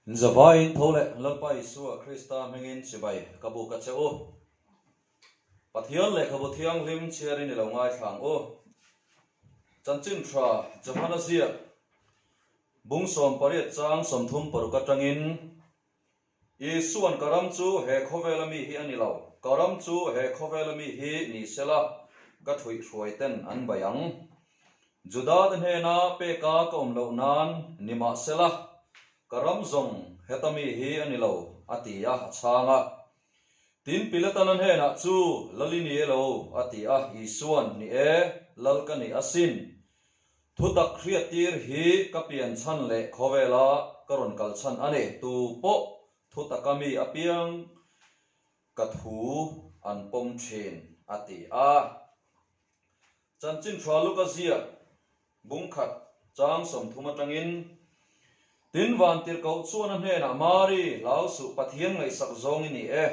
Zavaiin tho leh Lalpa Isua Krista hmingin chibai ka buk a che u. Pathian lehkhabu thianghlim chhiarin i lo ngaithla ang u. Chanchin tha Johana ziak bung 18 chang 36 atangin Isuan ka ram chu he khawvela mi hi a ni lo, ka ram chu he khawvela mi hi ni sela ka thuihhruai ten an bei ang. Juda te hnena peka ka awm loh nan ni mah sela ka ram zawng heta mi hi a ni lo, a ti a, a chhang a. Tin, Pilatan a hnenah chu Lal i ni e lo, a ti a, Isuan, Ni e, Lal ka ni asin. Thutak hriattir hi ka pian chhan leh khawvela ka rawn kal chhan a ni. Tu pawh thutaka mi apiang ka thu an pawm thin, a ti a. Chanchin tha Luka ziak bungkhat chang 30 atangin, Tin vantirhkoh chuan a hnenah, Mari, hlau suh, Pathian ngaihsak zawng i ni e.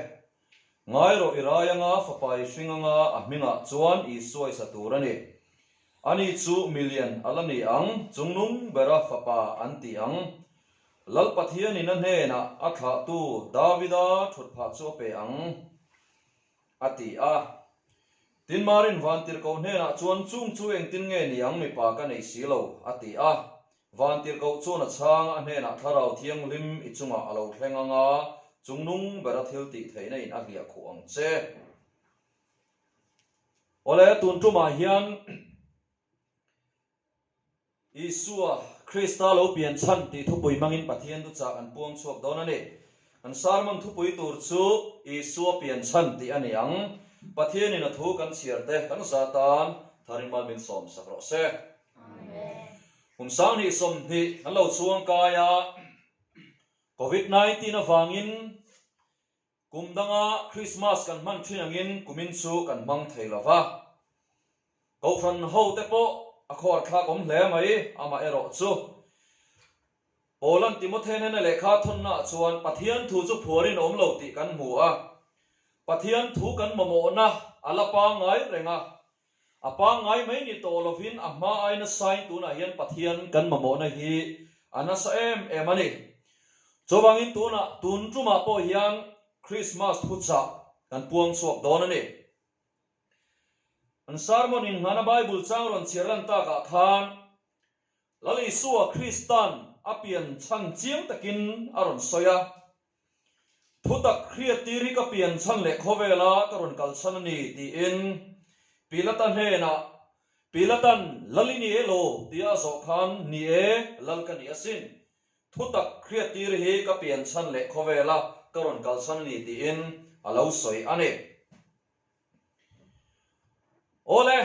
Ngai rawh i rai anga fapa i hring anga a hmingah chuan Isua i sa tur a ni. Ani chu milian a la ni ang, chungnung bera fapa an ti ang. Lal Pathianin a hnenah a thlahtu Davida thutphah chu a pe ang, a ti a. Tin Marin vantirhkoh hnenah chuan chung chu engtin nge ni ang mipa ka nei si lo, a ti a. Vantirhkoh chuan a chhang a hnenah Thlarau Thianghlim i chungah a lo thleng ang a, chungnung bera thil tih theihna in a hliah khuh ang che. Awle, tun tumah hian Isua Krista lo pian chhan tih thupui hmangin Pathian thuchah kan puang chhuak dawn a ni. Kan sermon thupui tur chu Isua pian chhan tih a ni ang. Pathianin a thu kan chhiar te kan za tan tharin mal min sawm sak rawh se. Kum 2020 kan lo chhuang kai a, Covid 19 avangin kum danga Krismas kan hman thin angin kumin chu kan hmang thei lo va. Kohhran ho te pawh a khuar thlak awm hle mai, amaherawh chu Paula'n Timothe nena lehkha thawnnaah chuan Pathian thu chu phuarin a awm lo tih kan hmu a, Pathian thu kan mamawhna a la pangngai reng a, A pangngai mai ni tawh lovin a hma ai nasain tunah hian Pathian kan mamawhna hi a nasa em em a ni. Chuvangin tunah tun tumah pawh hian Krismas thuchah kan puang chhuak dawn a ni. An sermon inngana Bible chang rawn chhiar lan takah khan Lal Isua Kristan a pian chhan chiang takin a rawn sawi a. Thutak hriattir hi ka pian chhan leh khawvela ka rawn kal chhan a ni, tiin Pilata hnenah, Pilatan, Lal i ni e lo? tia a zawh khan, Ni e, Lal ka ni asin. Thutak hriattir hi ka pian chhan leh khawvela ka rawn kal chhan a ni, tiin a lo sawi a ni. Awle,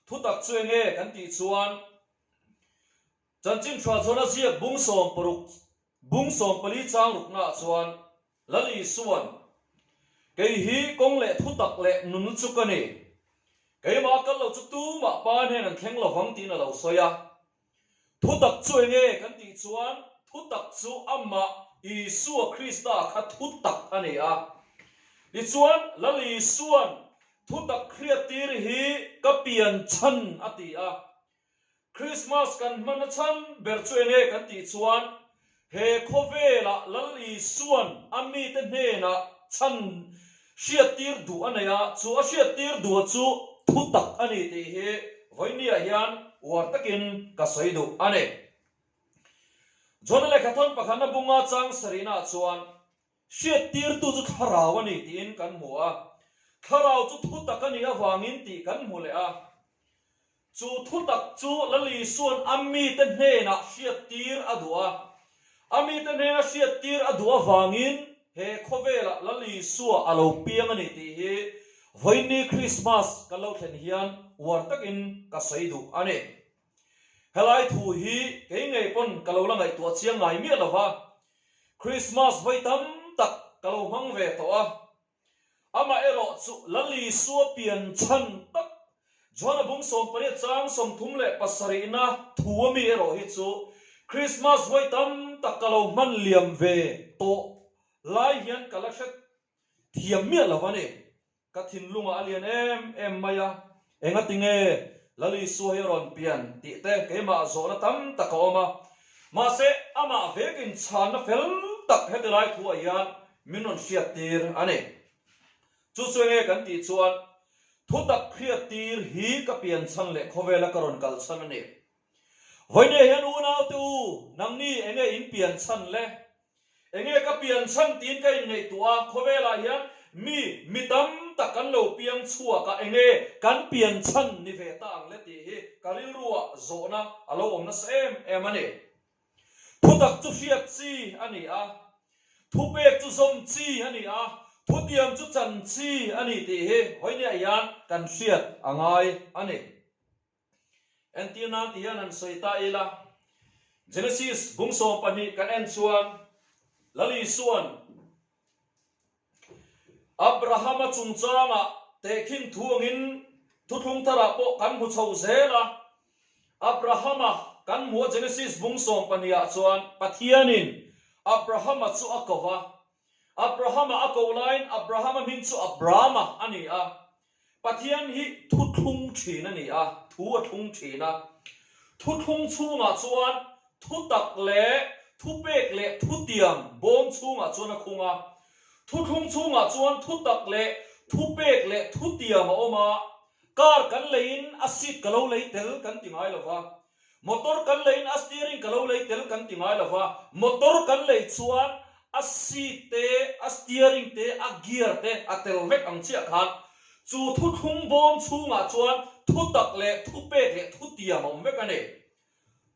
thutak chu enge kan tih chuan Chanchin Tha chuan a ziak bung 60 Bung 14 chang ruknaah chuan Lal Isua'n, Kei hi kawng leh thutak leh nunna chu ka ni. Keimah kal lo chu tumah Pa hnen an thleng lovang tiin a lo sawi a. Thutak chu enge kan tih chuan thutak chu amah Isua Krista kha thutak a ni a. Tichuan Lal Isua'n thutak hriattir hi ka pian chhan a ti a. Krismas kan hman a chhan ber chu enge kan tih chuan he khawvelah Lal Isua'n a mite hnenah chhan hriattir duh a nei a, chu a hriattir duh chu thutak a ni tih hi vawinia hian uar takin ka sawi duh a ni. John-a lehkhathawn pakhatna bunga chang sarihnaah chuan Hriattirtu chu thlarau a ni tiin kan hmu a, thlarau chu thutak a nih avangin tih kan hmu leh a. Chu thutak chu Lal Isua'n a mite hnenah hriattir a duh a, a mite hnena hriattir a duh avangin he khawvelah Lal Isua a lo piang a ni tih hi vawiinni Krismas kan lo thlen hian uar takin ka sawi duh a ni. Helai thu hi kei ngei pawn ka lo la ngaihtuah chiang ngai miah lo va, Krismas vawi tam tak ka lo hmang ve tawh a. Amaherawh chu Lal Isua pian chhan tak John-a bung 18 chang 37 na thu a mi erawh hi chu Krismas vawi tam tak ka lo hman liam ve tawh lai hian ka la hre thiam miah lo a ni. Ka thinlungah a lian em em mai a, engatinge Lal Isua hi a rawn pian tih te keimah zawhna tam tak a awm a, mahse amah vekin chhanna fel tak. tak heti lai thuah hian min rawn hriattir a ni. Chu chu enge kan tih chuan thutak hriattir hi ka pian chhan leh khawvela ka rawn kal chhan a ni. Vawinia hian unaute u, nangni enge in pian chhan le? Enge ka pian chhan tiin ka inngaihtuah a, khawvelah hian mi mi tam tak kan lo piang chhuak a, enge kan pian chhan ni ve ta ang le tih hi ka rilruah zawhna a lo awm nasa em em a ni. Thutak chu hriat chi a ni a, thupek chu zawm chi a ni a, thutiam chu chan chi a ni tih hi vawinia hian kan hriat a ngai a ni. Entir nan ti hian han sawi ta ila, Genesis bung 12 kan en chuan Lal Isua'n Abrahama chungchangah tehkhin thu angin thuthlung tharah pawh kan hmu chho zel a. Abrahama kan hmu a Genesis bung 12 ah chuan Pathianin Abrahama chu a ko va. Abrahama a ko laiin Abrahama hming chu Abrama a ni a. Pathian hi thuthlung thin a ni a, thu a thlung thin a. Thuthlung chhungah chuan thutak leh thupek leh thutiam bawm chhungah chuan a khung a. Thuthlung chhungah chuan thutak leh thupek leh thutiam a awm a. Car kan leiin a seat ka lo lei tel kan ti ngai lo va. Motor kan leiin a steering ka lo lei tel kan ti ngai lo va, motor kan lei chuan a seat te, a steering te, a gear te a tel vek ang chiah khan chu thuthlung bawm chhungah chuan thutak leh thupek leh thutiam a awm vek a ni.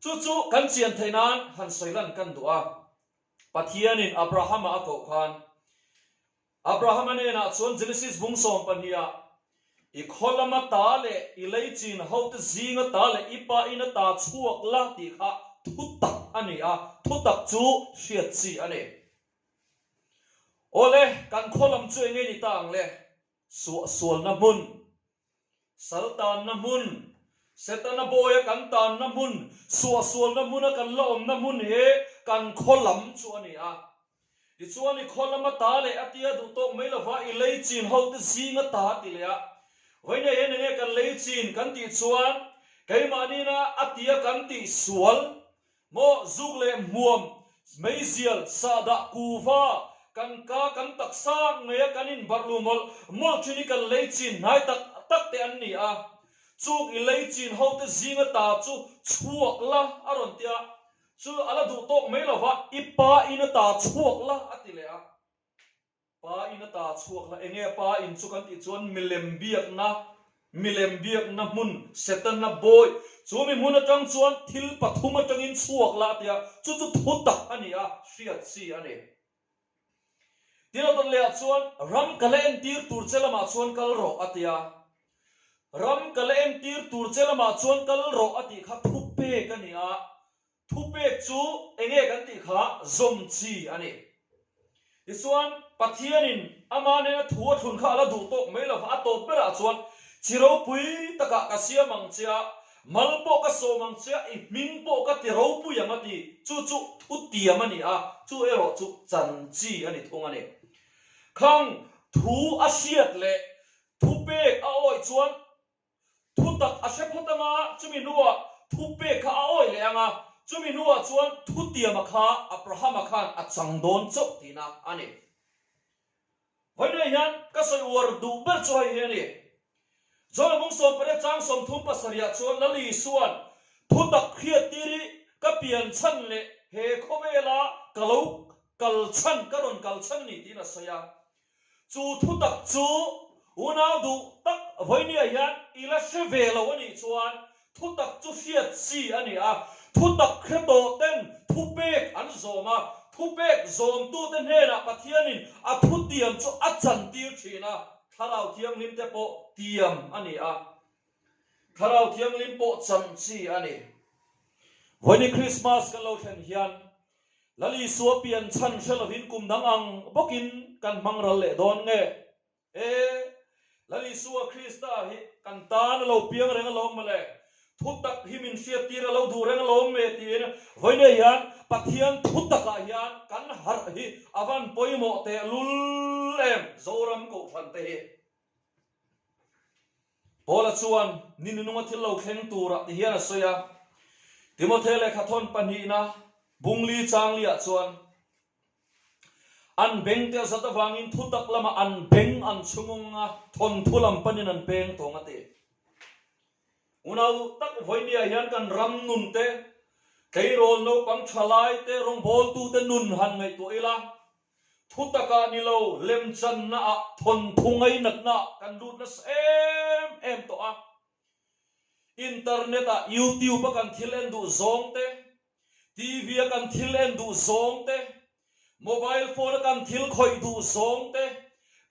Chu chu kan chian theih nan han sawi lan kan duh a, Pathianin Abrahama a koh khan Abrahama hnenah chuan Genesis bung 12 ah, I khaw lama ta leh i lei chin hote zinga ta leh i pa ina ta chhuak la tih kha thutak a ni a, thutak chu hriat chi a ni. Awle, kan khaw lam chu enge ni ta ang le? Suahsualna hmun. Sal tanna hmun, Setana bawia kan tanna hmun, suahsualna hmuna kan la awmna hmun hi kan khaw lam chu a ni a. Tichuan i khaw lama ta leh a tia duh tawk mai lova i lei chin hote zinga ta a ti leh a. Vawiin hian enge kan lei chin kan tih chuan keimahniina a tia kan tih sual Maw zuk leh hmuam, meizial, sahdah, kuva, kan ka, kan taksa ngeia kan inbarh lu mawlh mawlh thin hi kan lei chin hnai tak tak te an ni a. Chung i lei chin hote zinga ta chu chhuak la a rawn ti a, chu a la duh tawk mai lova i pa in a ta chhuak la a ti leh a. Pa in a ta chhuak la, enge pa in chu kan tih chuan milem biakna, milem biakna hmun, Setana bawi, chu mi hmun atang chuan thil pathum atangin chhuak la a ti a, chu chu thu tak a ni a, hriat chi a ni. Tin a dawt lehah chuan ram ka la entir tur che lamah chuan kal rawh a ti a, ram ka la entir tur che lamah chuan kal rawh a tih kha thupek a ni a, Thupek chu enge kan tih kha zawm chi a ni. Tichuan, Pathianin ama nena thu a thlun kha a la duh tawk mai lova, a tawp berah chuan chi ropui takah ka siam ang che a, mal pawh ka sawm ang che a, i hming pawh ka ti ropui ang a ti. Chu chu thutiam a ni a, chu erawh chu chan chi a ni thung a ni. Khang thu a hriat leh thupek a awih chuan Thutak a hre phawt anga, chumi hnuah thupek kha a awih leh anga, chumi hnuah chuan thutiama kha Abrahama khan a chang dawn chauh tihna a ni. Vawiin hian ka sawi uar duh ber chu hei hi a ni. John a bung 18 chang 37 ah chuan Lal Isua'n thutak hriattir hi ka pian chhan leh he khawvela ka lo kal chhan, ka rawn kal chhan a ni tiin a sawi a. Chu thutak chu unau duh tak vawinia hian i la hre ve lo a nih chuan thutak chu hriat chi a ni a, thutak hre tawh ten thupek an zawm a, thupek zawmtute hnenah Pathianin a thutiam chu a chantir thin a, Thlarau Thianghlim te pawh tiam a ni a, Thlarau Thianghlim pawh chan chi a ni. Vawiini Krismas kan lo thlen hian Lal Isua pian chhan hre lovin kum dang ang bawkin kan hmang ral leh dawn nge? E, Lal Isua Krista hi kan tan a lo piang reng alawm mawle, thutak hi min hriattir a lo duh reng alawm me tiin vawiin hian Pathian thutakah hian kan harh hi a van pawimawh tehlul em Zoram Kohhran te hi. Paula chuan ni nununga thil lo thleng turah ti hian a sawi a, Timothe lehkhathawn pahnihna bungli changli ah chuan. An beng te a zat avangin thutak lamah an beng an chhungawng a, thawnthu lam panin an peng tawng a ti. Unau tak vawinia hian kan ram nun te, tleirawl naupang thalai te, rawngbawltute nun han ngaihtuah ila, thutakah ni lo lemchannaah thawnthu ngainatnaah kan lut nasa em em tawh a. Internet-ah YouTube-a kan thil en duh zawng te, TV-a kan thil en duh zawng te, mobile phone-a kan thil khawih duh zawng te,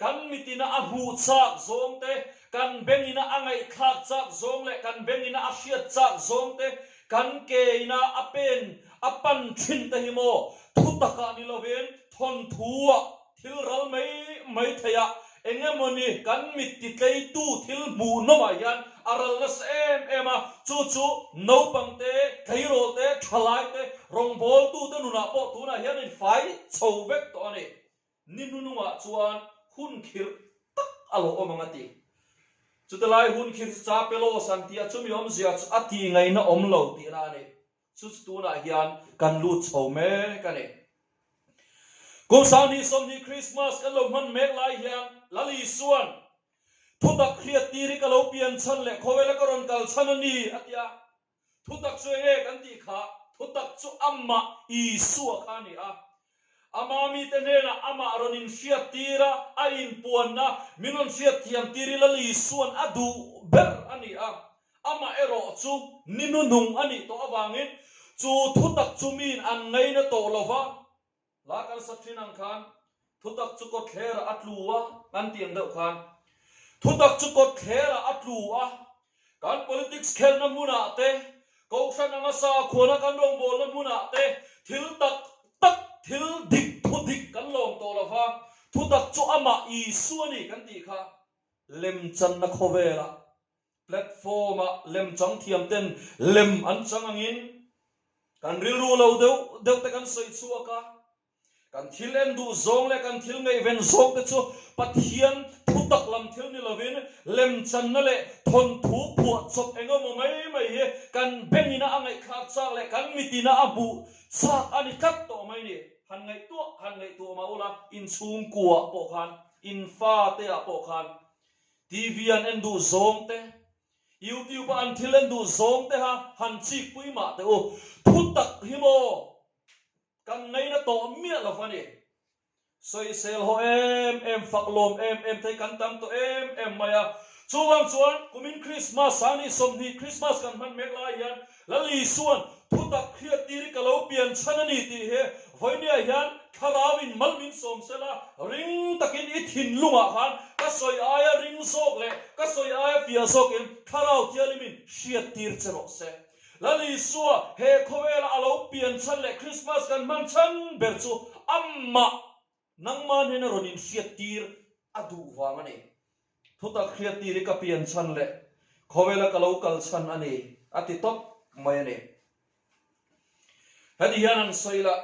kan mitina a hmuh chak zawng te, kan bengina a ngaihthlak chak zawng leh kan bengina a hriat chak zawng te, kan keina a pen a pan thin te hi maw thutakah ni lovin thawnthu-ah Thil ral mai mai theih a, eng emawni kan mit titleitu thil hmuhnawmah hian a ral nasa em em a, chu chu naupang te, tleirawl te, thalai te, rawngbawltute nunah pawh tunah hian in fai chho vek tawh a ni. Ni hnunungah chuan hun khirh tak a lo awm ang a ti. Chuti lai hun khirh chu Chapelos an ti a, chumi awmzia chu a tih ngaihna awm lo tihna a ni. Chu chu tunah hian kan lut chho mek a ni. Kum 20 20 Krismas kan lo hman mek lai hian Lal Isua'n thutak hriat tir hi ka lo pian chhan leh khawvela ka rawn kal chhan a ni a ti a. Thutak chu enge kan tih kha? Thutak chu amah Isua kha a ni a. Ama mite hnenah amah rawn inhriat tir a, a inpuanna min rawn hriat thiam tir hi Lal Isua'n a duh ber a ni a. Amah erawh chu ni nuhnung a nih tawh avangin chu thutak chu miin an ngaina tawh lo va, hla kan sa thin ang khan thutak chu kawtthlerah a tlu a kan tih ang deuh khan thutak chu kawtthlerah a tlu a, kan politics khelhna hmunah te, kohhran anga sakhuana kan rawngbawlna hmunah te thil tak tak thil dik thu dik kan lawm tawh lo va, thutak chu amah Isua a ni kan tih kha lemchanna khawvelah Platform-ah lemchang thiamten lem an chang angin kan rilru lo deuh deuh te kan sawi chhuak a, kan thil en duh zawng leh kan thil ngaihven zawng te chu Pathian thutak lam thil ni lovin lemchanna leh thawnthu phuah chawp eng emaw mai mai hi kan bengina a ngaihthlak chak leh kan mitina a hmuh chak a ni tlat tawh mai ni. Han ngaihtuah han ngaihtuah mah ula, inchhungkuaah pawh khan, infateah pawh khan TV an en duh zawng te, YouTube a an thil en duh zawng te ha han chik pui mah teh u. Thu tak hi maw kan ngaina tawh miah lo va ni. Sawisel haw em em, fak lawm em em te hi kan tam tawh em em mai a. Chuvang chuan kumin Christmas a ni 20 Christmas kan hman mek lai hian Lal Isua'n thutak hriattir hi ka lo pian chhan a ni tih hi vawinia hian Thlarauin mal min sawm sela, ring takin i thinlungah khan ka sawi aia ring zawk leh ka sawi aia fiah zawkin Thlarau Thianghlimin hriattir che rawh se. Lal Isua he khawvela a lo pian chhan leh Krismas kan hman chhan ber chu amah Nangmah hnena rawn inhriattir a duh vang a ni. Thutak hriattir hi ka pian chhan leh khawvela ka lo kal chhan a ni, a ti tawp mai a ni. Heti hian an sawi la,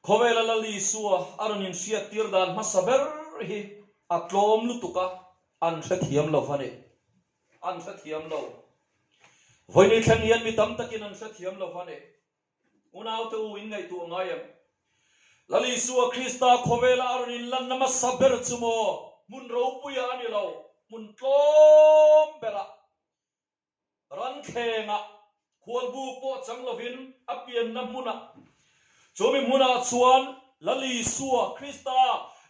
Khawvela Lal Isua a rawn inhriattir dan hmasa ber hi a tlawm lutuk a, an hrethiam lo va ni. An hrethiam lo. Vawiin thleng hian mi tam takin an hrethiam lo va ni. Unaute u in ngaihtuah ngai em? Lal Isua Krista khawvela a rawn inlanna hmasa ber chu maw hmun ropuia a ni lo, hmun tlawm berah, ranthlengah, khualbu pawh chang lovin a pianna hmunah, chumi hmunah chuan Lal Isua Krista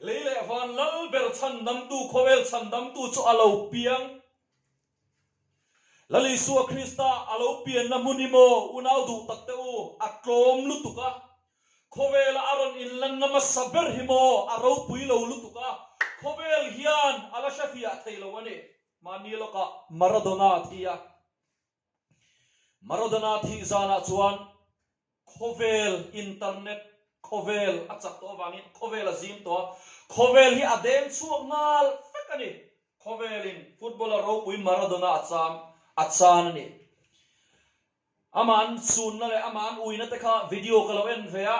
lei leh van lal ber chhandamtu, khawvel chhandamtu chu a lo piang. Lal Isua Krista a lo pianna hmun hi maw unau duh tak te u, a tlawm lutuk a, khawvela a rawn inlanna hmasa ber hi maw a ropui lo lutuk a, khawvel hian a la hrefiah thei lo a ni. Mahni lawkah Maradona a thi a, Maradona thih zanah chuan Khawvel internet khawvel a chak tawh avangin khawvel a zim tawh a, khawvel hi a deng chhuak nghal vek a ni. Khawvelin footballer ropui Maradona a cham a chan a ni. Amah an chunna leh amah an uina te kha video ka lo en ve a,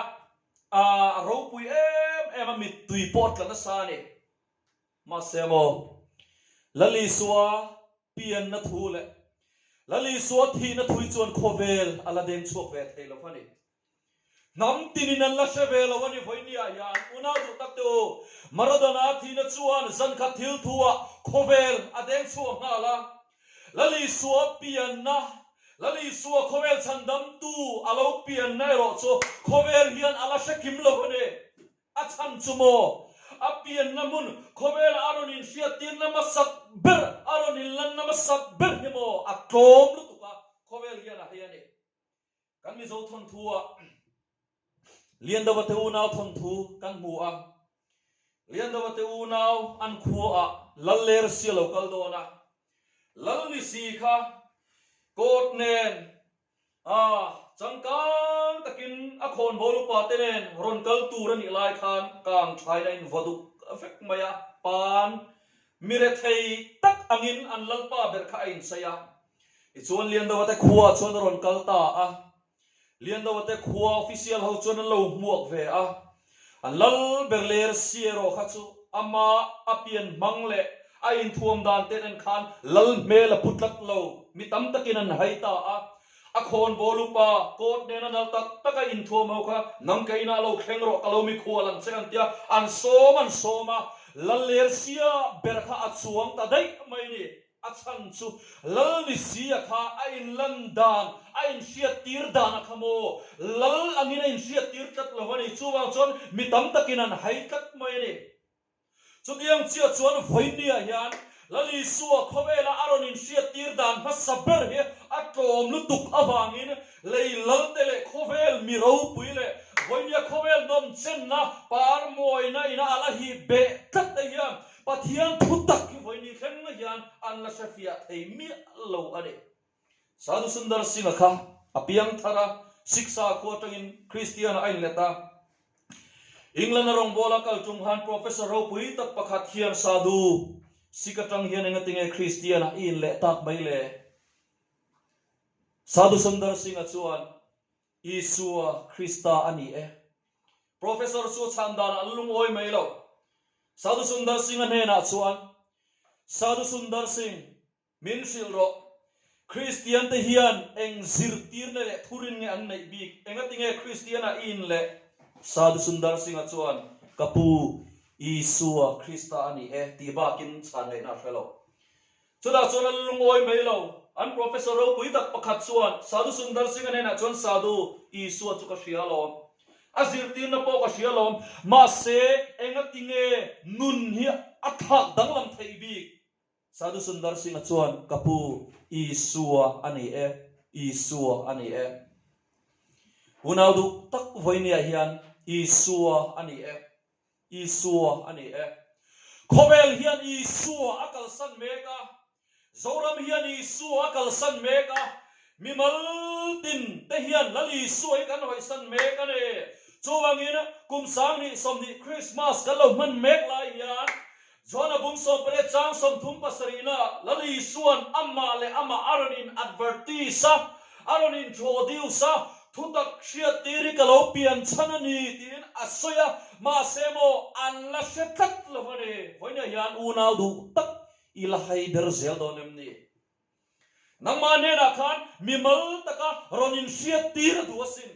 a ropui em em a, mittui pawh a tla nasa a ni. Mahse maw, Lal Isua pianna thu leh Lal Isua thihna thui chuan khawvel a la deng chhuak ve thei lo a ni. Hnam tinin an la hre ve lo a ni vawinia hian unau duh tak te u. Maradona thihna chuan zankhat thil thu ah khawvel a deng chhuak nghal a. Lal Isua pianna, Lal Isua khawvel chhandamtu a lo pianna erawh chu khawvel hian a la hre kim lo a ni. A chhan chu maw? A pianna hmun khawvela a rawn inhriattirna hmasak ber, a rawn inlanna hmasak ber hi maw a tlawm lutuk a, khawvel hian a hei a ni. Kan Mizo thawnthu-ah Liandova te unau thawnthu kan hmu a. Liandova te unau an khuaah Lal Lersi a lo kal dawn a. Lal Nisi kha coat nen a changkang takin a khawnbawl upa te nen rawn kal tur a nih lai khan kang thain a invaw duk vek mai a. Pan mi rethei tak angin an lalpa ber kha a insawi a. Tichuan Liandova te khua chuan a rawn kal ta a, Liandova te khua official ho chuan an lo hmuak ve a, an lal ber ler si erawh kha chu ama a pian hmang leh a inthuam dan ten en khan lal hmel a pu tlat lo, mi tam takin an hai ta a, a khawnbawl upa coat nena nal tak taka inthuam ho kha nang ke inah lo thleng rawh ka lo mikhual ang che an tia, an sawm an sawm a, lal ler sia ber kha a chuang ta daih mai a ni. A chhan chu Lal ni sia kha a inlan dan, a inhriattir dan a kha maw? Lal angin a inhriattir tlat lo a ni. Chuvang chuan mi tam takin an hai tlat mai a ni. Chutiang chiah chuan vawinia hian Lal Isua khawvela a rawn inhriattir dan hmasa ber hi a tlawm lutuk avangin lei lalte leh khawvel mi ropui leh vawinia khawvel nawmchenna par mawina ina a la hip beh tlat te hian Pathian thu tak hi vawiin thleng hian an la hre fiah thei miah lo a ni. Sadhu Sundar Singh-a kha a piang thar a, Sikh sakhua atangin Kristian-ah a inlet a. England-a rawngbawla kal tum khan Professor ropui tak pakhat hian Sadhu Sikh atang hian engatinge Kristian-ah i inleh tak mai le? Sadhu Sundar Singh-a chuan Isua Krista a ni e. Professor chu chhan danah an lungawi mai lo. Sadhu Sundar Singh-a hnenah chuan, Sadhu Sundar Singh, min hrilh rawh. Kristian te hian eng zirtirna leh thurin nge an neih bik? Engati nge Kristian-ah i in leh? Sadhu Sundar Singh-a chuan, Ka pu, Isua Krista a ni e, tih bakin chhan ngaihna a hre lo. Chutah chuan an lungawi mai lo. An professor ropui tak pakhat chuan Sadhu Sundar Singh-a hnenah chuan Sadhu, Isua chu ka hria alawm. A zirtirna pawh ka hria alawm. Mahse, engati nge nun hi a thlak danglam theih bik? Sadhu Sundar Singh-a chuan, Ka pu, Isua a ni e, Isua a ni e. Unau duh tak vawinia hian Isua a ni e. Isua a ni e. Khawvel hian Isua a kalsan mek a, Zoram hian Isua a kalsan mek a, mimal tin te hian Lal Isua hi kan hawisan mek a ni. Chuvangin kum 20 20 Krismas kan lo hman mek lai hian John-a bung 18 chang 37 na Lal Isua'n amah leh amah a rawn in advertise a, a rawn introduce a, Thutak hriattir hi ka lo pian chhan a ni tiin a sawi a, mahse maw an la hre tlat lo a ni. Vawiinah hian unau duh tak i la hai ber zel dawn em ni? Nangmah hnenah khan mimal taka rawn inhriattir a duh asin,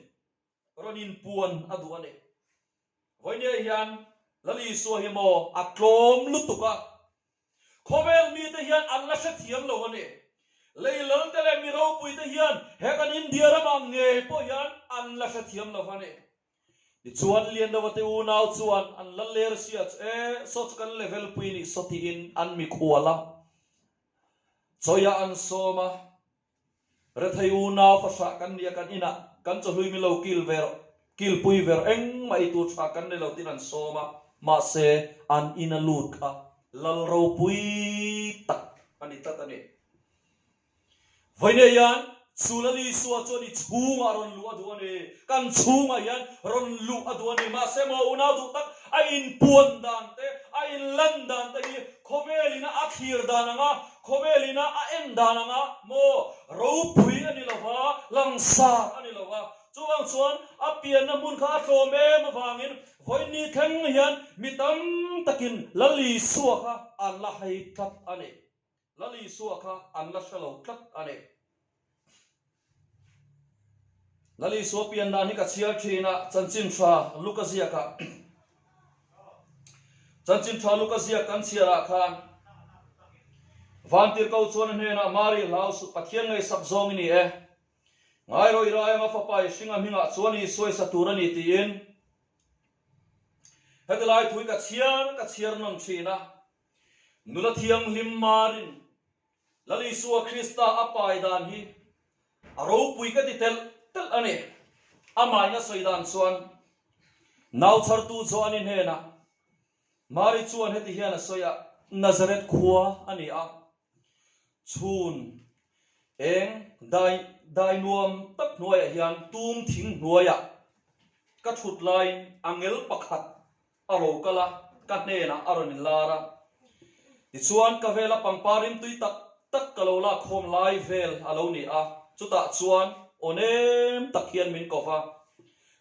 rawn inpuan a duh a ni. Vawinia hian Lal Isua hi maw a tlawm lutuk a, khawvel mite hian an la hrethiam lo a ni. Lei lalte leh mi ropuite hian he kan India ramah ngei pawh hian an la hrethiam lo a ni. Tichuan Liandova te unau chuan an la ler sia chu e, saw chu kan level pui nih saw tiin an mikhual a, chawiah an sawm a. Rethei unau fahrah kan nia kan inah kan chawhlui mi lo kil ve rawh, kilpui ve rawh engmah ei tur tha kan nei lo tiin an sawm a, mahse an ina lut kha lal ropui tak a ni tlat a ni. Vawiin hian chu Lal Isua chuan i chhungah rawn luh a duh a ni, kan chhungah hian rawn luh a duh a ni, mahse maw unau duh tak a inpuan dan te, a inlan dan te hi Khawvelina a thlir dan anga, khawvelina a en dan anga maw ropui a ni lo va, langsar a ni lo va. Chuvang chuan a pianna hmun kha a tlawm em avangin vawiin thleng hian mi tam takin Lal Isua kha an la hai tlat a ni. Lal Isua kha an la hre lo tlat a ni. Lal Isua pian dan hi ka chhiar thin a, Chanchin Tha Luka ziakah Chanchin Tha Luka ziak kan chhiarah khan Vantirhko chuan a hnenah Mari hlau suh Pathian ngaihsak zawng i ni e. Ngai rawh i rai anga fapa i hringa hmingah chuan i suaisa tur a ni tiin heti lai thu hi ka chhiar ka chhiar nawn thin a. Nula thianghlim Marin Lal Isua Krista a pai dan hi a ropui ka ti telh telh a ni. Amahin a sawi dan chuan nau chhartu Joani hnenah Mari chuan heti hian a sawi a, Nazareth khua a ni a, chhun eng dai dai nuam tak hnuaiah hian tum thing hnuaiah ka thut laiin angel pakhat A ro kal a, ka hnenah a rawn inlar a. Tichuan, ka vela pangpar rimtui tak tak ka lo lak khawm lai vel a lo ni a, chutah chuan aw nem tak hian min ko va,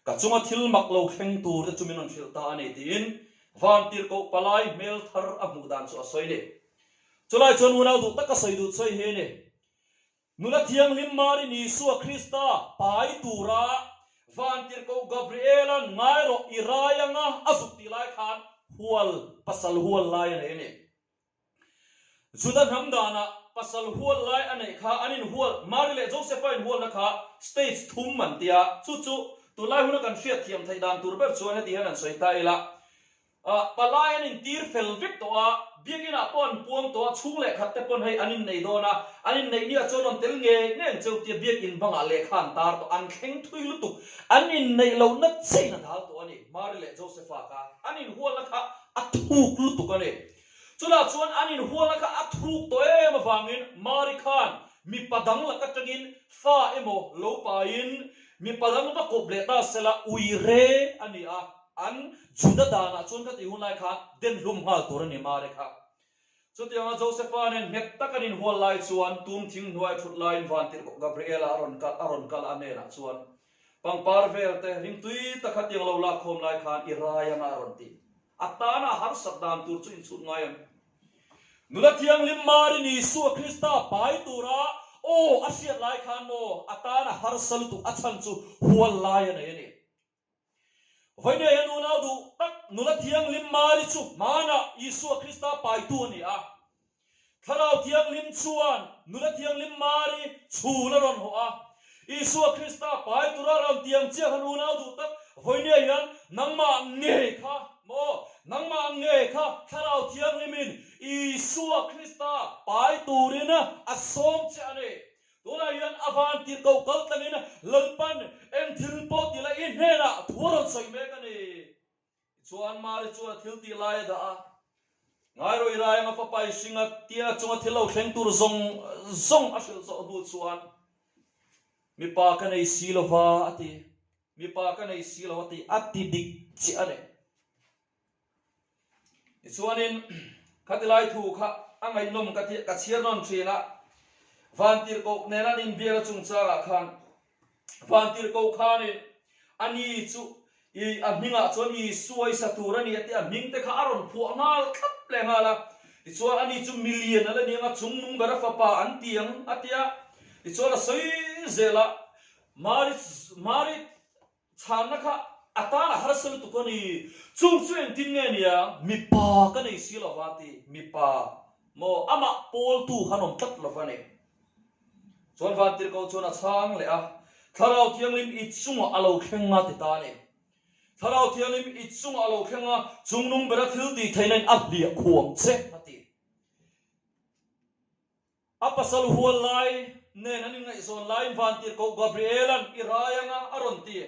ka chunga thil mak lo thleng tur te chu min rawn hrilh ta a ni tiin Vantirhkoh palai hmel thar a hmuh dan chu a sawi ni. Chulai chuan unau duh taka sawi duh sawi hi a ni. Nula Thianghlim Marin Isua Krista pai tura Vantirhkoh Gabriela'n ngai rawh i rai anga a zuk tih lai khan hual pasal hual lai a nei a ni. Juda hnam danah pasal hual lai a neih kha an inhual, Mari leh Josefa inhualna kha stage thum an tia, chu chu tunlai huna kan hriatthiam theih dan tur ber chuan heti hian an sawi ta ila. Palai an intir fel vek tawh a, biakinah pawh an puang tawh a, chhung leh khat te pawn hei an innei dawn a, an inneih ni ah chuan rawn tel ngei ngei ang cheu tia biakin bangah lehkha an tar tawh, an thleng thui lutuk, an inneih lohna chain a dal tawh a ni, Mary leh Josepha kha an inhualna kha a thuk lutuk a ni. Chutah chuan an inhualna kha a thuk tawh em avangin Mary khan mipa dang lak atangin fa emaw lo paiin mipa dang va kawp leh ta sela uire a ni a, An Juda danah chuan ka tih hun lai khan den hlum nghal tur a ni Mari kha. Chutianga Josepha nen nghet tak an inhual lai chuan tum thing hnuai thut laiin Vantirhkoh Gabriela a rawn kal a rawn kal a hnenah chuan pangpar vel te ringtui tak hetiang lo lak khawm lai khan i rai anga a rawn ti. A tana harsat dan tur chu inchhut ngai ang. Nula Thianghlim Marin Isua Krista pai tura aw a hriat lai khan maw a tana harsa lutuk a chhan chu hual lai a nei a ni. Vawinia hian unau duh tak nula thianghlim Mari chu hmanah Isua Krista paitu a ni a. Thlarau Thianghlim chuan nula thianghlim Mari chhul a rawn hawh a. Isua Krista pai tura rawn tiang chiah khan unau duh tak vawinia hian nangmah ngei kha maw, nangmah ngei kha Thlarau Thianghlimin Isua Krista pai turin a sawm che a ni. Tunah hian a van tirhkoh kal tlangin Lalpan eng thil pawh ti la i hnenah thu a rawn sawi mek a ni. Tichuan Mari chuan a thil tih lai a dah a, Ngai rawh i rai anga fapa i hring a tia chunga thil lo thleng tur zawng zawng a hrilh zawh hnu chuan mipa ka nei si lo va a ti, mipa ka nei si lo a ti, a ti dik chiah a ni. Tichuanin khatilai thu kha a ngaihnawm ka ti ka chhiar nawn thin a, Vantirhkoh nena an inbiakna chungchangah khan Vantirhkoh khanin a ni chu i a hmingah chuan Isua i sa tur a ni a ti a, hming te kha a rawn phuah nghal thlap leh nghal a. Tichuan a ni chu milian a la ni ang a, chungnung bera fapa an ti ang a ti a. Tichuan a sawi zel a, Mari Mari Chhanna kha a tan a harsa lutuk a ni. Chung chu engtin nge nia? Mipa ka nei si lova ti. Mipa maw? Amah pawltu khan awm tlat lova ni. Chuan Vantirhkoh chuan a chhang leh a, Thlarau Thianghlim i chungah a lo thleng a ti ta a ni. Thlarau Thianghlim i chungah a lo thleng a, chungnung bera thil tih theihna in a hliah khuang che a ti. A pasal hual lai nen an inngaihzawn laiin Vantirhkoh Gabriela'n i rai anga a rawn ti.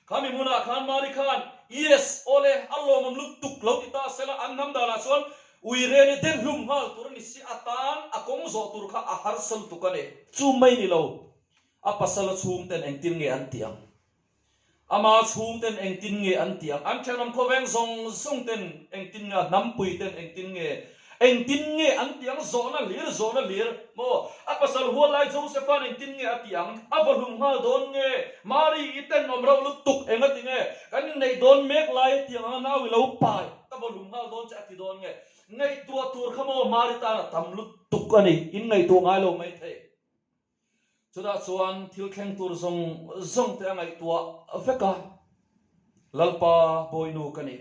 Khami hmunah khan Mari khan, Yes, awle, a lawmawm lutuk lo ti ta sela an hnam danah chuan uireni den hlum nghal tur a ni si, a tan a kawng zawh tur kha a harsa lutuk a ni. Chu mai ni lo, a pasala chhungten engtin nge an tih ang? Ama chhungten engtin nge an tih ang? An thenawm khawveng zawng zawng ten engtin nge, a hnampui ten engtin nge, engtin nge an tih ang? Zawhna hlir, zawhna hlir maw? A pasal hual lai Josepha'n engtin nge a tih ang? A va hlum nghal dawn nge? Mari i tenawm rauh lutuk engati nge? Kan inneih dawn mek lai a tiang anga nau i lo pai, ka va hlum nghal dawn che a ti dawn nge? Ngaihtuah tur kha maw Mari tan a tam lutuk a ni, in ngaihtuah ngai lo maithei. Chutah chuan thil thleng tur zawng zawng te a ngaihtuah vek a, Lalpa Bawinu ka ni.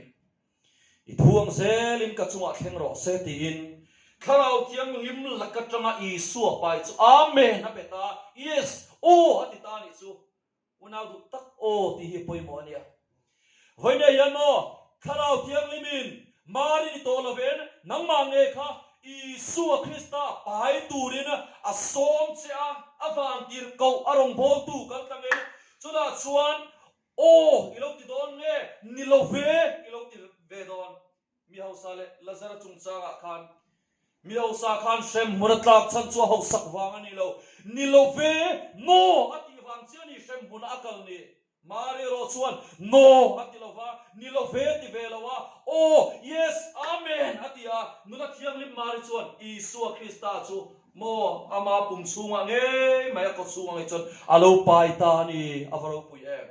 I thuang zelin ka chungah thleng rawh se tiin Thlarau Thianghlim lak atanga Isua pai chu Amen a pe ta, Yes, Aw a ti ta a nih chu. Unau duh tak aw tih hi pawimawh a nia. Vawiinah hian maw Thlarau Thianghlimin Mari ni tawh lovin nangmah nge kha Isua Krista pai turin a sawm che a, a vantir koh a rawngbawltu kal tlangin chutah chuan aw i lo ti dawn nge ni lo ve i lo ti ve dawn. Mi hausa leh Lazara chungchangah khan mi hausa khan hremhmun a tlak chhan chu a hausak vang a ni lo. Ni lo ve, No! a tih vang chiah a ni hremhmuna a kal ni. Mari erawh chuan No! a ti lo va, Ni lo ve ti ve lo a, Aw, Yes, Amen! a ti a. Nula thianghlim Mari chuan Isua Krista chu maw ama pum chhungah ngei mai a kaw chhungah ngei chuan a lo pai ta a ni, a va ropui em!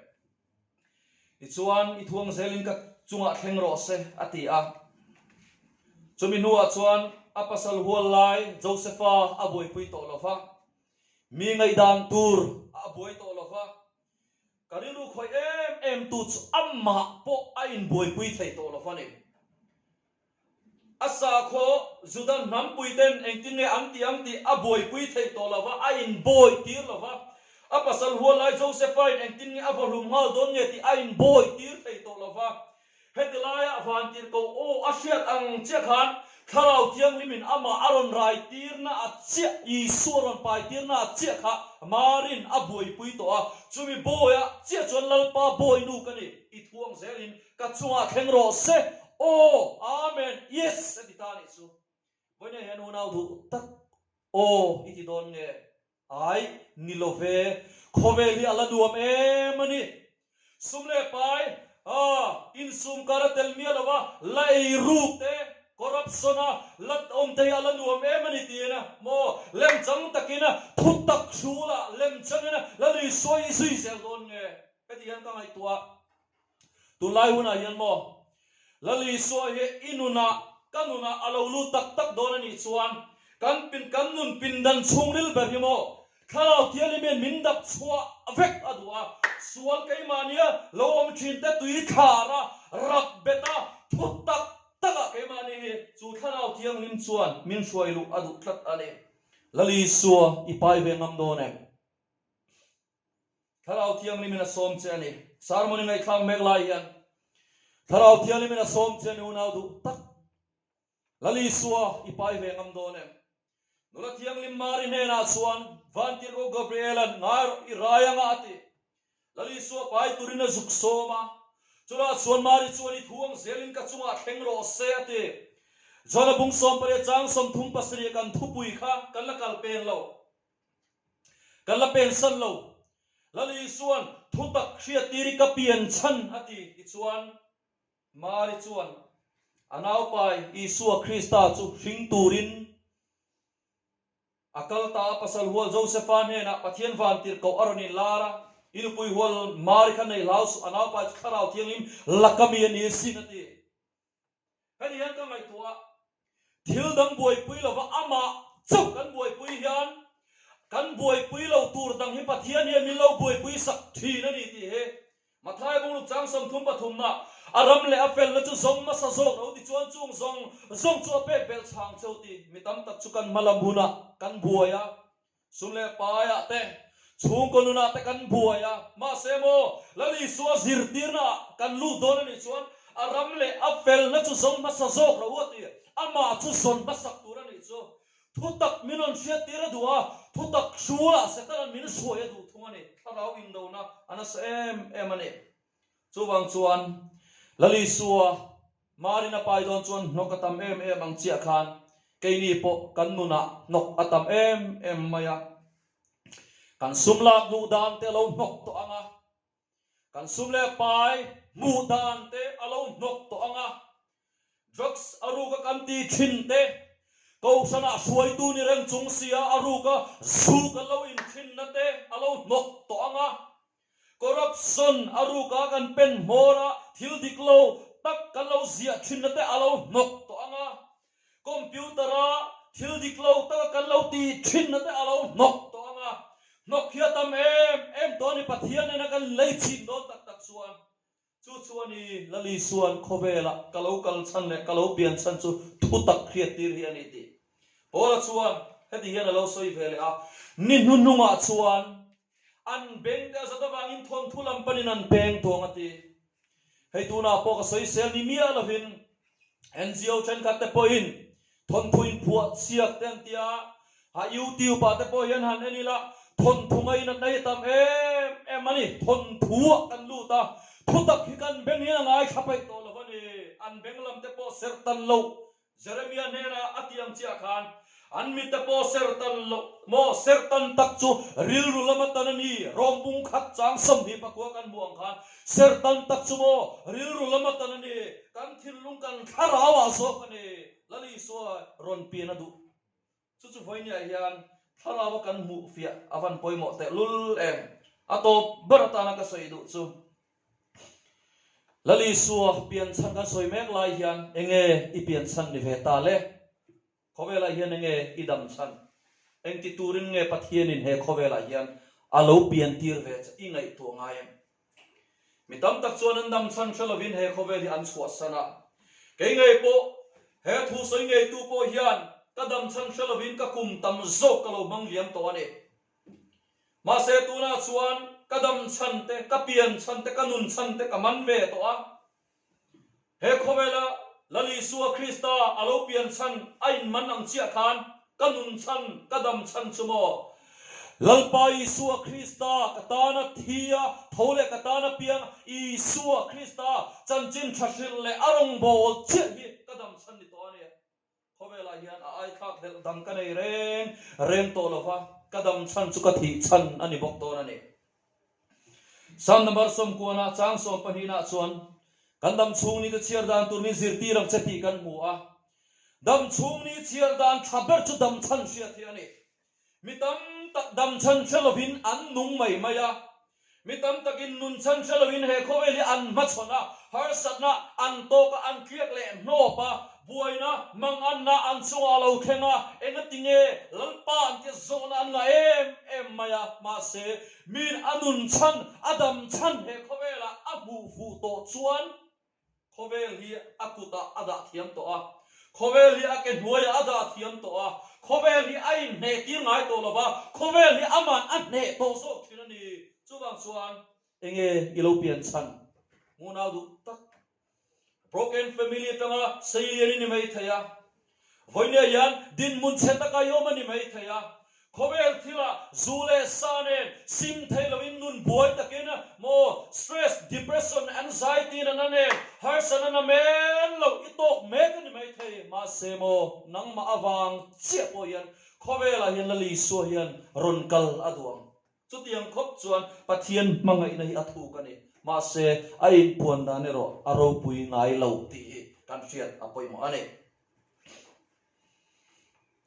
Tichuan, i thuang zelin ka chungah thleng rawh se, a ti a. Chumi hnuah chuan a pasal hual lai Josefa a buaipui tawh lo va, mi ngaihdan tur a buai tawh lo va, ka rilru khawih em em tu chu amah pawh a inbuaipui thei tawh lo va ni. A sakhaw Juda hnampuiten engtin nge an ti ang tih a buaipui theih tawh lo va, a inbawi tir lo va. A pasal hual lai Josefa-in engtin nge a vawhlum nghal dawn nge tih a inbawi tir thei tawh lo va. Heti laia vantirhkoh aw a hriat ang chiah khan Thlarau Thianghlimin amah a rawn rai tirna a chiah, Isua rawn pai tirna a chiah kha Marin a buaipui tawh a. Chumi bawiah chiah chuan Lalpa bawinu ka ni, i thuang zelin Ka chungah thleng rawh se. Aw, Amen, Yes a ti ta a nih chu. Vawiinah hian unau duh tak aw i ti dawn nge? Ai, ni lo ve. Khawvel hi a la nuam em a ni. Sum leh pai, ah, insum kar a tel miah lo va, la ei ruk te, corruption a la awm te hi a la nuam em a ni tiin a maw? Lemchang takin thutak hrulah lemchangin la lui sawi zui zel dawn nge? Heti hian ka ngaihtuah. Tunlai hunah hian maw Lal Isua hi i nunah, ka nunah a lo lut tak tak dawn a nih chuan kan pin kan nun pindan chhungril ber hi maw Thlarau Thianghlim hian min dap chhuah vek a duh a, sual keimahnia lo awm thin te tui thlar a, rak bet a, thu tak takah keimahni hi chu Thlarau Thianghlim chuan min hruai luh a duh tlat a ni. Lal Isua i pai ve ngam dawn em? Thlarau Thianghlimin a sawm che a ni. Sermon i ngaihthlak mek lai hian Thlarau Thianghlimin a sawm che a ni unau duh tak. Lal Isua i pai ve ngam dawn em? Nula Thianghlim Mari hnenah chuan Vantirhkoh Gabriela'n ngai rawh i rai anga a ti. Lal Isua pai turin a zuk sawm a. Chutah chuan Mari chuan i thuang zelin ka chungah thleng rawh se a ti. John-a bung 18 chang 37 kan thupui kha kan la kal pen lo. Kan la pensan lo. Lal Isua'n thutak hriattir i ka pian chhan a ti tichuan Mari chuan a naupai Isua Krista chu hring turin a kal ta a, pasal hual Josefa hnenah Pathian vantirhkoh a rawn inlar a, I nupui hual Mari kha nei hlau suh, a naupai chu Thlarau Thianghlim laka mi a ni asin a ti. Heti hian ka ngaihtuah a, thil dang buaipui lova amah chauh kan buaipui hian kan buaipui lo tur dang hi Pathian hian min lo buaipui sak thin a ni tih hi Mathaia bungruk chang 33 na a ram leh a felna chu zawng hmasa zawk lo ti chuan chung zawng zawng chu a pek belh chhang cheu ti mi tam tak chu kan hma lam hunah kan buai a. Sum leh paiah te, chhungkaw nunah te kan buai a, mahse maw Lal Isua zirtirnaah kan lut dawn a nih chuan a ram leh a felna chu zawng hmasa zawk lo u a ti. Amah chu zawn hmasak tur a nih chu. Thutak min rawn hriattir a duh a, thutak hrulah Setana'n min hruai a duh thung a ni. Thlarau indona a nasa em em a ni. Chuvang chuan Lal Isua Marin a pai dawn chuan hnawk a tam em em ang chiah khan keini pawh kan nunah hnawk a tam em em mai a. Kan sum lak hmuh dan te a lo hnawk tawh ang a, kan sum leh pai hmuh dan te a lo hnawk tawh ang a, drugs a ruka kan ti thin te, kohhranah hruaitu ni reng chung sia a ruka zu kan lo inthinna te a lo hnawk tawh ang a. Corruption a ruka kan pen hmawr a, thil dik lo tak kan lo ziah thinna te a lo hnawk tawh ang a, computer a thil dik lo taka kan lo ti thinna te a lo hnawk tawh ang a, Hnawk hi a tam em em tawh a ni Pathian nena kan lei chhin dawn tak tak chuan chu chu a ni Lal Isuan khawvelah ka lo kal chhan leh ka lo pian chhan chu thutak hriattir hi a ni tih Paula chuan heti hian a lo sawi ve leh a, Ni hnuhnungah chuan an beng te a zat avangin thawnthu lam panin an peng tawng a ti. Hei tunah pawh ka sawisel ni miah lovin NGO thenkhat te pawhin thawnthu inphuah chhiak te an ti a, a YouTube ah te pawh hian han en ila thawnthu ngainat na hi a tam em em a ni. Thawnthu ah kan lut a, thutak hi kan beng hian a ngaithla peih tawh lo a ni. An beng lam te pawh serh tan loh Jeremia hnena a ti ang chiah khan, An mite pawh sertan loh maw? Sertan tak chu rilru lama tan a ni. Rawng bung khat chang 24 kan hmuh ang khan, sertan tak chu maw rilru lama tan a ni. Kan thinlung kan thlarauah zawk a ni. Lal Isua rawn pian a duh. Chu chu vawinia hian thlaraua kan hmuh fiah a van pawimawh teh lul em? A tawp ber atana ka sawi duh chu Lal Isua pian chhan kan sawi mek lai hian enge i pian chhan ni ve ta le? Khawvelah hian enge i dam chhan? Engti turin nge Pathianin he khawvelah hian a lo pian tir ve che i ngaihtuah ngai em? Mi tam tak chuan an dam chhan hre lovin he khawvel hi an chhuahsan a. Kei ngei pawh, he thu sawi ngeitu pawh hian ka dam chhan hre lovin ka kum tam zawk ka lo hmang liam tawh a ni. Mahse tunah chuan ka dam chhan te, ka pian chhan te, ka nun chhan te ka man ve tawh a. He khawvela Lal Isua Krista a lo pian chhan a inman ang chiah khan ka nun chhan, ka dam chhan chu maw? Lalpa Isua Krista ka tana thi a, tho leh ka tana piang Isua Krista chanchin tha hrilh leh a rawngbâwl chiah hi ka dam chhan ni tawh a ni. Khawvelah hian a aithlak hlelh dang ka nei reng reng tawh lo va, ka dam chhan chu ka thih chhan a ni bawk dawn a ni. Psalm number 90 chang 12 chuan, Kan dam chhung ni te chhiar dan tur min zirtir ang che tih kan hmu a. Dam chhung ni chhiar dan tha ber chu dam chhan hriat hi a ni. Mi tam tak dam chhan hre lovin an nung mai mai a, mi tam takin nun chhan hre lovin he khawvel hi an hmachhawn a, harsatna an tawk a, an tliak leh hnawp a, buaina, manganna an chungah a lo thleng a, engati nge Lalpa an tia zawhna an ngah em em mai a, mahse miin a nun chhan, a dam chhan he khawvelah a hmuh fuh tawh chuan, Khawvel hi a kutah a dah thiam tawh a, khawvel hi a ke hnuaiah a dah thiam tawh a, khawvel hi a inhneh tir ngai tawh lo va, khawvel hi aman a hneh tawh zawk thin a ni. Chuvang chuan enge i lo pian chhan? Ngunau duh tak. Broken family atanga seilian i ni mai thei a. Vawinia hian dinhmun chhe taka i awm a ni mai thei a, khawvel thilah zu leh sa nen sim thei loin nun buai takin maw stress, depression, anxiety nana nen harsatna na men lo i tawk mek a ni mai thei. Mahse maw nangmah avang chiah pawh hian khawvelah hian Lal Isua hian rawn kal a duh ang. Chutiang khawp chuan Pathian hmangaihna hi a thuk a ni. Mahse a inpuan dan erawh a ropui ngai lo tih hi kan hriat a pawimawh a ni.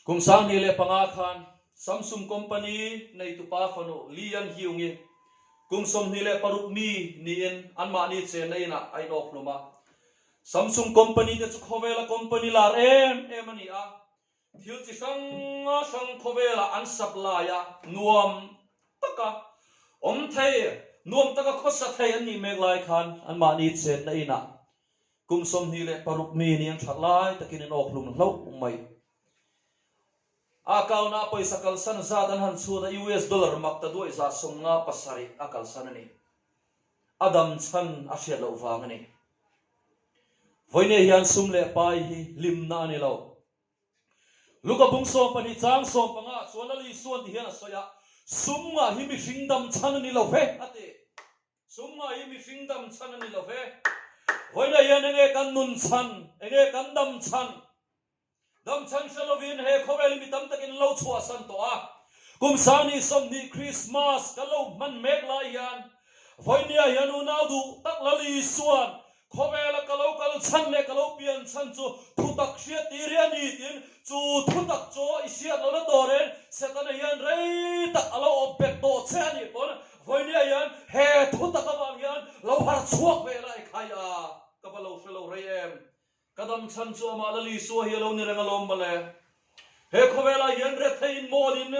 Kum 2005 khan Samsung company neitupa fanu Lee Yan Hyung-i kum 26 mi niin anmahni chenna inah a inawk hlum a. Samsung company te chu khawvela company lar em em a ni a, thil chi hrang hrang khawvelah an supply a, nuam taka awm thei, nuam taka khawsa thei an nih mek lai khan anmahni chenna inah Kum 26 mi ni an that lai takin in awk hlum hlauh mai. A account ah pawisa kalsan zat an han chhut a, US dollar mak ta duai 57 a kalsan a ni. A dam chhan a hriat loh vang a ni. Vawinia hian sum leh pai hi hlimna a ni lo. Luka bung 12 chang 15 ah chuan Lal Isuan ti hian a sawi a, Sum ngah hi mihring dam chhan a ni lo ve, a ti. Sum ngah hi mihring dam chhan a ni lo ve. Vawiina hian enge kan nun chhan, enge kan dam chhan? Dam chhan hre lovin he khawvel hi mi tam takin lo chhuahsan tawh a. Kum sani 20 Krismas kan lo hman mek lai hian vawinia hian unau duh tak Lal Isuan Khawvela ka lo kal chhan leh ka lo pian chhan chu thutak hriat tir hi a ni tiin chu thutak chu i hriat lohna turin Setana hian rei tak a lo awp bet tawh che a nih pawn vawinia hian he thutak avang hian lo har chhuak ve la i khai a, ka va lo hre lo rei em. Ka dam chhan chu amah Lal Isua hi a lo ni reng alawm mawle. He khawvelah hian retheiin mawlin.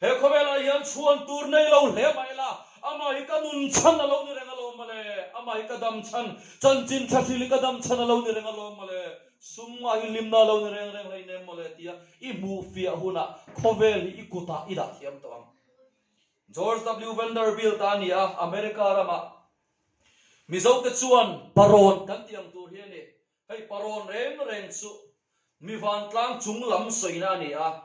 He khawvelah hian chhuan tur nei lo hle mah ila, amah hi ka nun chhan a lo ni reng alawm mawle, amah hi ka dam chhan, chanchin tha hril hi ka dam chhan a lo ni reng alawm mawle, sum ngah hi hlimna a lo ni reng reng hleinem mawle tia i hmuh fiah hunah khawvel hi i kutah i dah thiam tawh ang. George W. Vanderbilt a ni a, America ramah Mizote chuan parawn kan tih ang tur hi a ni. Hei parawn reng reng chu mi vantlang chung lam sawina a ni a,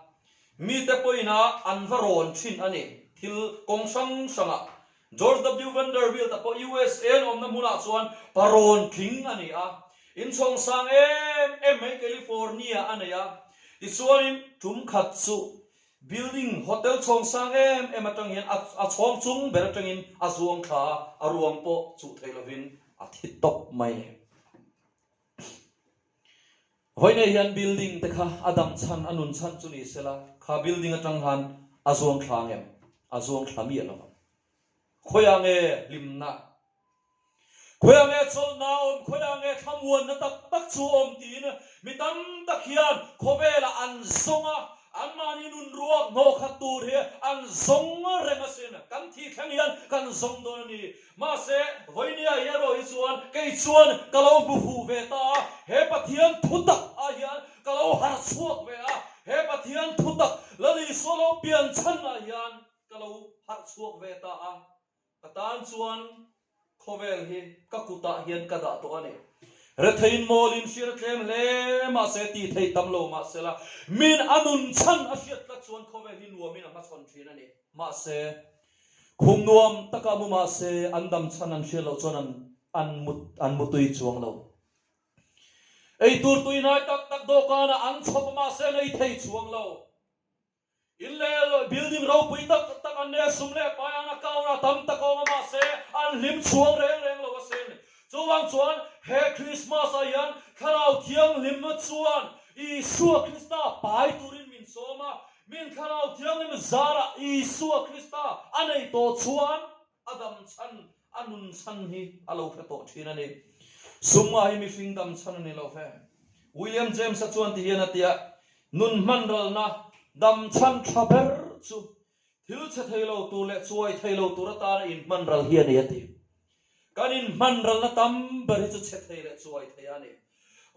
mite pawhin a an va rawn thin a ni. Thil kawng hrang hrangah George W. Vanderbilt a pawh USA an awmna hmunah chuan parawn tling a ni a, inchhawng sang em em mai California a nei a. Tichuanin tum khat chu Building, hotel chhawng sang em em atang hian a chhawng chung ber atangin a zuang thla a, a ruang pawh chuh thei lovin a thi tawp mai le. Vawiinei hian building te kha a dam chhan, a nun chhan chu ni sela, kha building atang khan a zuang thla ang em? A zuang thla miah lo ang. Khawiah nge hlimna? Khawiah nge chawlhna a awm? Khawiah nge thlamuanna tak tak chu a awm? tiin mi tam tak hian khawvelah an zawng a, anmahni nun ruak hnawh khat tur hi an zawng reng asin. Kan thih thleng hian kan zawng dawn a ni. Mahse, vawinia hi erawh hi chuan kei chuan ka lo hmu fuh ve ta a, he Pathian thutak ah hian ka lo harh chhuak ve a, he Pathian thutak Lal Isua lo pian chhan ah hian Ka lo harh chhuak ve ta a, ka tan chuan khawvel hi ka kutah hian ka dah tawh a ni. Retheiin mawlin hriat a tlem hle mahse tih theih tam lo mahsela min a nun chhan a hriat tlat chuan khawvel hi nuamin a hmachhawn thin a ni. Mahse, khum nuam taka mu mahse an dam chhan an hriat loh chuan an an mut an mutui chuang lo. Ei tur tuihnai tak tak dawhkanah an chhawp a mahse an ei thei chuang lo. In leh building ropui tak tak an nei a, sum leh pai an account a tam tak a awm a, mahse an hlim chhuang reng reng lo asin. Chuvang chuan he Christmas ah hian Thlarau Thianghlimna chuan Isua Krista pai turin min sawm a, min Thlarau Thianghlim zarah Isua Krista a nei tawh chuan A dam chhan, a nun chhan hi a lo hre tawh thin a ni. Sumnga hi mihring dam chhan a ni lo ve. William James-a chuan ti hian a ti a, Nun hmanralna dam chhan tha ber chu thil chhe thei lo tur leh chuai thei lo tur atana inhmanral hi a ni a ti. Kan inhmanralna tam ber hi chu chhe thei leh chuai thei a ni.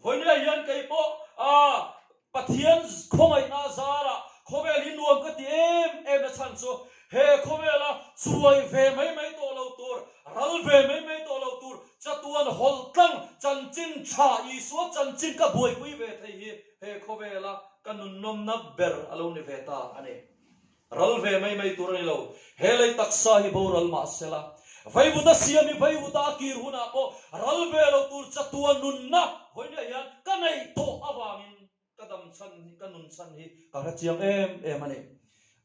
Vawinia hian kei pawh a Pathian khawngaihna zarah khawvel hi nuam ka ti em em na chhan chu he khawvela chuai ve mai mai tawh lo tur, ral ve mai mai tawh lo tur, chatuan hawlh tlang chanchin tha Isua chanchin ka buaipui ve thei hi he khawvela ka nunnawmna ber a lo ni ve ta a ni. Ral ve mai mai tur a ni lo. He lei taksa hi boral mah sela, vaivuta siam hi vaivuta a kir hunah pawh ral ve lo tur chatuan nunna vawinia hian ka neih tawh avangin ka dam chhan hi, ka nun chhan hi ka hre chiang em em a ni.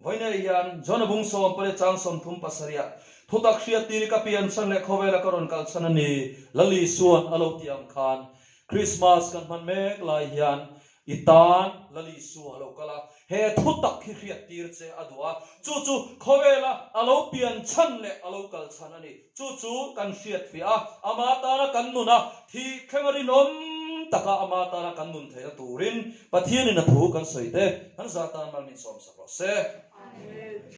Vawinia hian John-a bung 18 chang 37 ah thutak hriattir hi ka pian chhan leh khawvela ka rawn kal chhan a ni, Lal Isua'n a lo tih ang khan Krismas kan hman mek lai hian I tan Lal Isua a lo kal a, he thu tak hi hriattir che a duh a, chu chu khawvela a lo pian chhan leh a lo kal chhan a ni. Chu chu kan hriatfiah a, ama tana kan nun a, thih thleng a rinawm taka ama tana kan nun theihna turin Pathianin a thu kan sawi te kan zah tan mal min sawmsak rawh se. Amen.